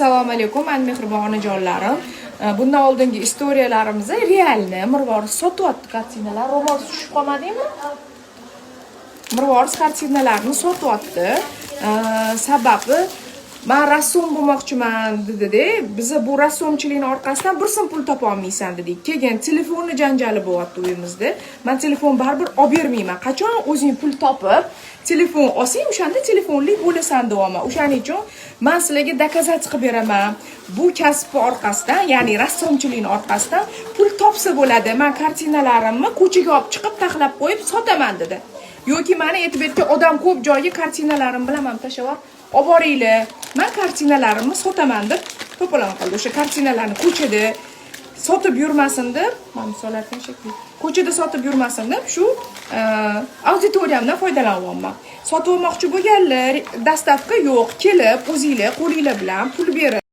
Assalomu alaykum, mani mehribon onajonlarim. Bundan oldingi история larimizda реально Mirvoris sotyapti kartinalar. Ro'mol tushib qolmadingmi? Mirvoris kartinalarni sotyapti. Sababi man rassom bo'lmoqchiman dedida, biza bu rassomchilikni orqasidan bir so'm pul topolmaysan dedik. Keyin telefonni janjali bo'lyapti uyimizda. Man telefon baribir olib bermayman. Qachon o'zing pul topib, telefon olsang, o'shanda telefonli bo'lasan deyapman. O'shaning uchun man sizlarga доказать qilib beraman. Bu kasbni orqasidan, ya'ni rassomchilikni orqasidan pul topsa bo'ladi. Man kartinalarimni ko'chaga olib chiqib, taxlab qo'yib sotaman dedi. Yoki mani aytib aytgan odam ko'p joyga kartinalarim bilan man tashlab olib boringlar. Man kartinalarimni sotaman deb to'polon qildi. O'sha kartinalarni ko'chada sotib yurmasin deb, man misollardan shekilli. Ko'chada sotib yurmasin deb shu auditoriyamdan foydalanyapman. Sotib olmoqchi bo'lganlar, доставка yo'q, kelib o'zinglar qo'linglar bilan pul berib